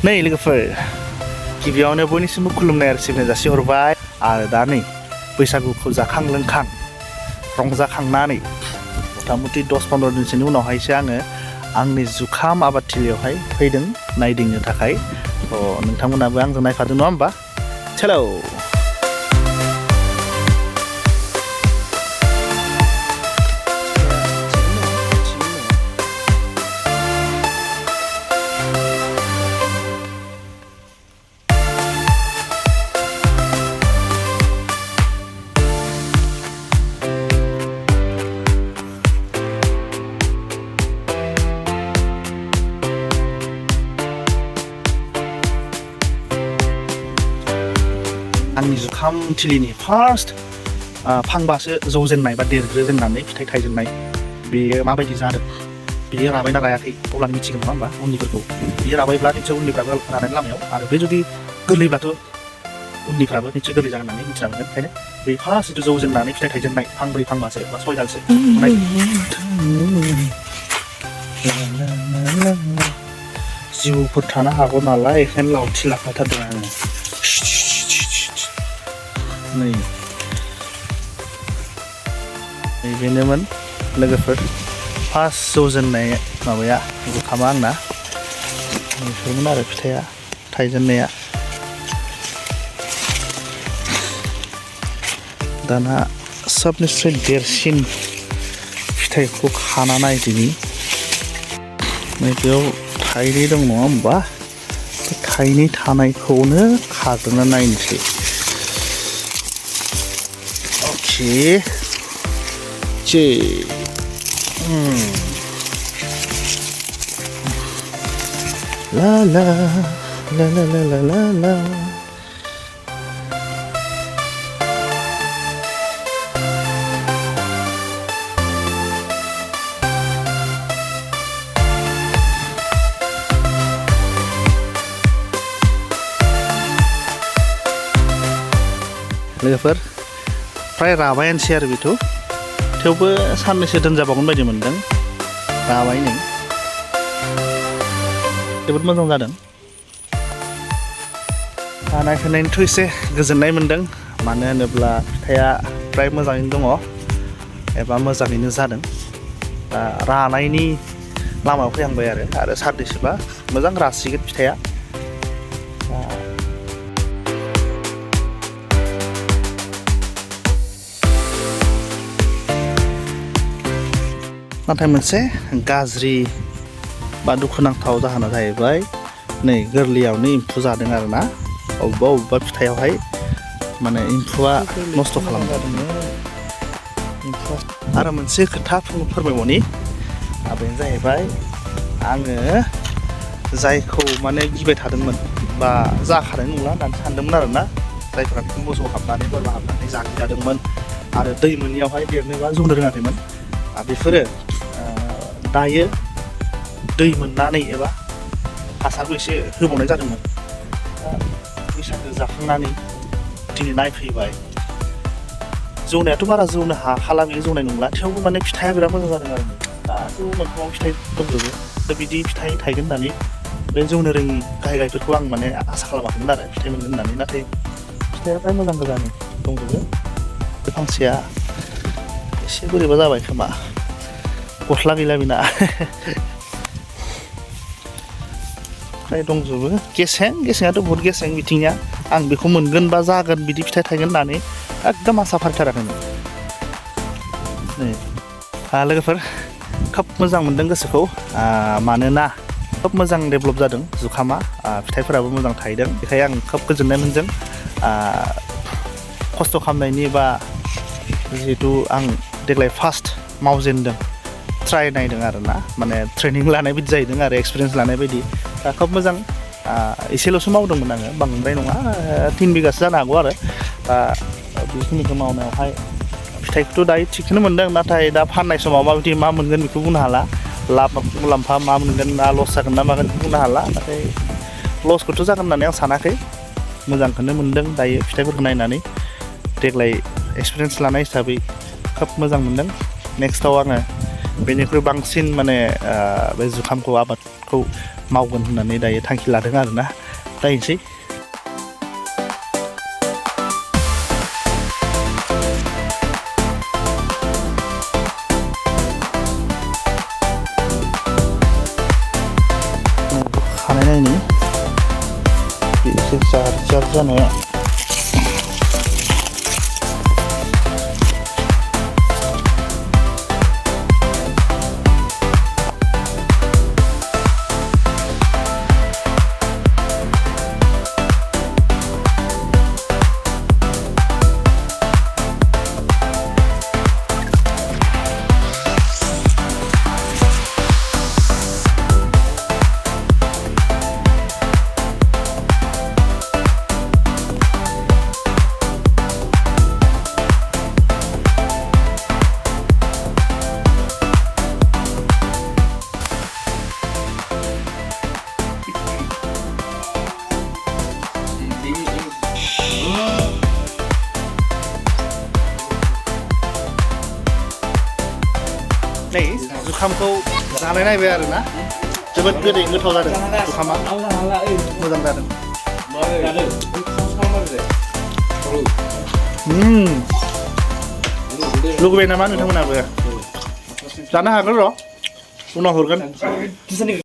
नै लोगोफोर गिबियावनो बयनिसिमबो खुलुमनाय आरो सिबिनाय जासिहरबाय आरो दा नै बैसागुखौ जाखां लोंखां रंजाखांनानै मथा मथि 10-15 दिनसोनि उनावहायसो आङो आंनि जुखाम आबादथिलियावहाय फैदों नायदिंनो थाखाय नोंथांमोनाबो आंजों नायफादों नङा होमबा चलो आंनि जुखाम थिलिनि फार्स्ट फांबासो जौजेननाय बा देरग्रोजेननानै फिथाइ थायजेननाय बेयो माबायदि जादों बेयो राबायना रायाखै अब्लानो मिथिगोन नङा होमबा उननिफोरखौ बेयो राबायब्ला निश्चय उननिफ्राबो रानायनि लामायाव आरो बे जुदि गोरलैब्लाथ' उननिफ्राबो निश्चय गोरलै जागोन होननानै मिथिना मोनगोन ओंखायनो बे फार्स्ट जिथु जौजेननानै फिथाइ थायजेननाय फांब्रै फांबासो बा 6 दालसो जिउफोर थानो हागौ नालाय बेखायनो लावथि लाफाथारदों आङो बेनोमोन लोगोफोर फार्स्ट जौजेननाय माबाया जुखामा आंना बेफोरमोन आरो फिथाइया थाइजेननाया दाना सबनिफ्राय देरसिन फिथाइखौ खाना नायदिनि बेयाव थाइनै दं नङा होमबा बे थाइनै थानायखौनो खाग्रोना नायनोसै La la la la la la la la लोगोफोर फ्राय राबायानोसै आरो बेथ' थेवबो साननैसो दोनजाबावगोन बायदि मोनदों राबाय नै जोबोद मोजां जादों नायफैनायनिथ' एसे गोजोननाय मोनदों मानो होनोब्ला फिथाइया फ्राय मोजाङैनो दङ एबा मोजाङैनो जादों दा रानायनि लामायाव फैहांबाय आरो साननैसोबा मोजां रासिगोन फिथाइया नाथाय मोनसे गाज्रि बा दुखुनांथाव जाहोना जाहैबाय नै गोरलैयावनो एम्फौ जादों आरोना अबेबा फिथाइयावहाय माने एम्फौआ नस्थ' खालामजादों आरो मोनसे खोथा फोरमायबावनि बेनो जाहैबाय आङो जायखौ माने गिबाय थादोंमोन बा जाखानाय नंला होननानै सानदोंमोन आरोना जायफोरा मोसौ हाबनानै बोरमा हाबनानै जाखिजादोंमोन आरो दै मोनैयावहाय देरनोबा जौनो रोङाखैमोन बेफोरो दायो दै मोननानै एबा हासारबो एसे होबावनाय जादोंमोन बैसागो जाखांनानै दिनै नायफैबाय जौनायाथ' बारा जौनो हाला बेयो जौनाय नंला थेवबो माने फिथाइया बिराद मोजां जादों आरो गासैबो मोनफ्रोमाव फिथाइ दंजोबो दा बिदि फिथाइ थायगोन होननानै बे जौनो रोङि गायफोरखौ आं माने आसा खालामाखैमोन आरो फिथाइ मोनगोन होननानै नाथाय फिथाइया फ्राय मोजां गोजानो दंजोबो बे फांसेया एसे बोरैबा जाबाय खोमा गस्ला गैला बेना फ्राय दंजोबो गेसेंआथ' बहुत गेसें बिथिंनिया आं बेखौ मोनगोन बा जागोन बिदि फिथाइ थायगोन होननानै एकदम आसा फारिथाराखैमोन नै लोगोफोर खोब मोजां मोनदों गोसोखौ मानोना खोब मोजां डेभेलप जादों जुखामा फिथाइफोराबो मोजां थायदों बेखायनो आं खोब गोजोननाय मोनदों खस्थ' खालामनायनि बा जिहेथु आं देग्लाय फार्स्ट मावजेनदों ट्राइ नायदों आरोना माने ट्रेनिं लानाय बायदि जाहैदों आरो एक्सपिरियेन्स लानाय बायदि दा खोब मोजां एसेल'सो मावदोंमोन आङो बांद्राय नङा 3 बिगासो जानो हागौ आरो बेखिनिखौ मावनायावहाय फिथाइखौथ' दायो थिगखौनो मोनदों नाथाय दा फाननाय समाव माबायदि मा मोनगोन बेखौ बुंनो हाला लाब मुलाम्फा मा मोनगोन ना लस जागोन ना मागोन बेखौ बुंनो हाला नाथाय लसखौथ' जागोन होननानै आं सानाखै मोजांखौनो मोनदों दायो फिथाइफोरखौ नायनानै देग्लाय एक्सपिरियेन्स लानाय हिसाबै खोब मोजां मोनदों नेक्स्टआव आङो बेनिख्रुइ बांसिन माने बे जुखामखौ आबादखौ मावगोन होननानै दायो थांखि लादों आरोना नायनोसै खानाय नायनि एसे जार जानाया नै जुखामखौ जानाय नायबाय आरोना जोबोद गोदै गोथाव जादों जुखामा मोजां जादों लुगैबाय नामा नोंथांमोनाबो जानो हागोन र' उनाव हरगोन